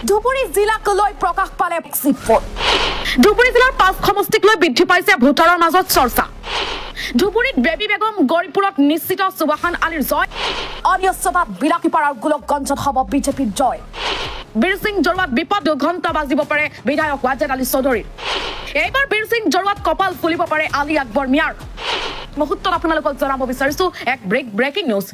ধুবুৰী জিলাক লৈ প্ৰকাশ পালে এক্সিট পল। ধুবুৰী জিলাৰ পাঁচ সমষ্টিক লৈ বৃদ্ধি পাইছে ভোটাৰৰ মাজত চৰ্চা। ধুবুৰীত বেবী বেগম, গৌৰীপুৰত নিশ্চিত সুবাহান আলীৰ জয়। অনিয়স্যতাত বিলাসীপাৰাৰ গোলকগঞ্জত হ'ব বিজেপিৰ জয়। বীৰসিং জৰুৱাত বিপদ ঘণ্টা বাজিব পাৰে বিধায়ক ৱাজেদ আলী চৌধুৰীৰ। এইবাৰ বীৰসিং জৰুৱাত কপাল ফুলিব পাৰে আলী আকবৰ মিয়াৰ। মুহূৰ্তত আপোনালোকক জনাব বিচাৰিছো এক ব্ৰেকিং নিউজ।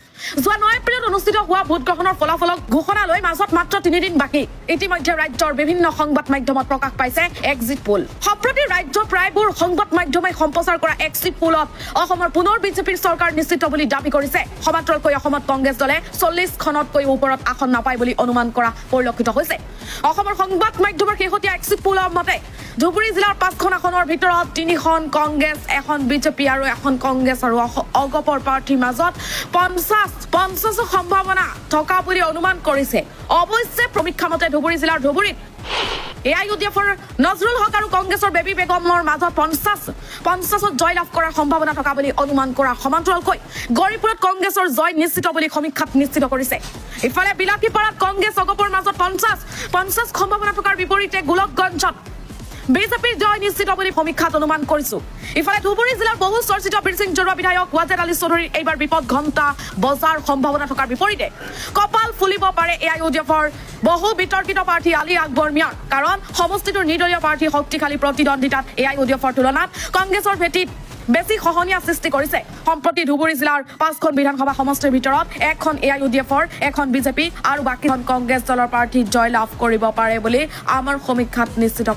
যোৱা 9 এপ্ৰিলত অনুষ্ঠিত হোৱা ভোটগ্ৰহণৰ ফলাফলক ঘোষণালৈ মাজত মাত্ৰ 3 দিন বাকী। ইতিমধ্যে ৰাজ্যৰ বিভিন্ন সংবাদ মাধ্যমত প্ৰকাশ পাইছে এক্সিট পোল। সম্প্ৰতি ৰাজ্যৰ প্ৰায়বোৰ সংবাদ মাধ্যমে সম্প্ৰচাৰ কৰা এক্সিট পোলত অসমৰ পুনৰ বিজেপিৰ চৰকাৰ নিশ্চিত বুলি দাবী কৰিছে। সমান্তৰালকৈ অসমত কংগ্ৰেছ দলে 40খনতকৈ ওপৰত আসন নাপায় বুলি অনুমান কৰা পৰিলক্ষিত হৈছে। অসমৰ সংবাদ মাধ্যমৰ শেহতীয়া এক্সিট পোলৰ মতে ধুবুৰী জিলাৰ পাঁচখন আসনৰ ভিতৰত তিনিখন কংগ্ৰেছ, এখন বিজেপি আৰু এখন কংগ্ৰেছ আৰু অগপৰ প্ৰাৰ্থীৰ মাজত 50-50ৰ সম্ভাৱনা থকা বুলি অনুমান কৰিছে। অৱশ্যে সমীক্ষা মতে ধুবুৰী জিলাৰ ধুবুৰীত এআইইউডিএফৰ নজৰুল হক আৰু কংগ্ৰেছৰ বেবী বেগমৰ মাজত 50-50ত জয় লাভ কৰাৰ সম্ভাৱনা থকা বুলি অনুমান কৰাৰ সমান্তৰালকৈ গৌৰীপুৰত কংগ্ৰেছৰ জয় নিশ্চিত বুলি সমীক্ষাত নিশ্চিত কৰিছে। ইফালে বিলাসীপাৰাত কংগ্ৰেছ অগপৰ মাজত 50-50 সম্ভাৱনা থকাৰ বিপৰীতে গোলকগঞ্জত বিজেপিৰ জয় নিশ্চিত বুলি সমীক্ষাত অনুমান কৰিছো। ইফালে ধুবুৰী জিলাৰ বহু চৰ্চিত বীৰসিং জৰুৱা বিধায়ক ৱাজেদ আলী চৌধুৰীৰ এইবাৰ বিপদ ঘণ্টা বজাৰ সম্ভাৱনা থকাৰ বিপৰীতে কপাল ফুলিব পাৰে এআইইউডিএফৰ বহু বিতৰ্কিত প্ৰাৰ্থী আলী আকবৰ মিয়াৰ। কাৰণ সমষ্টিটোৰ নিৰ্দলীয় প্ৰাৰ্থী শক্তিশালী প্ৰতিদ্বন্দ্বিতাত এআইইউডিএফৰ তুলনাত কংগ্ৰেছৰ ভেটিত বেছি খহনীয়া সৃষ্টি কৰিছে। সম্প্ৰতি ধুবুৰী জিলাৰ পাঁচখন বিধানসভা সমষ্টিৰ ভিতৰত এখন এআইইউডিএফৰ, এখন বিজেপি আৰু বাকীখন কংগ্ৰেছ দলৰ প্ৰাৰ্থী জয় লাভ কৰিব পাৰে বুলি আমাৰ সমীক্ষাত নিশ্চিত।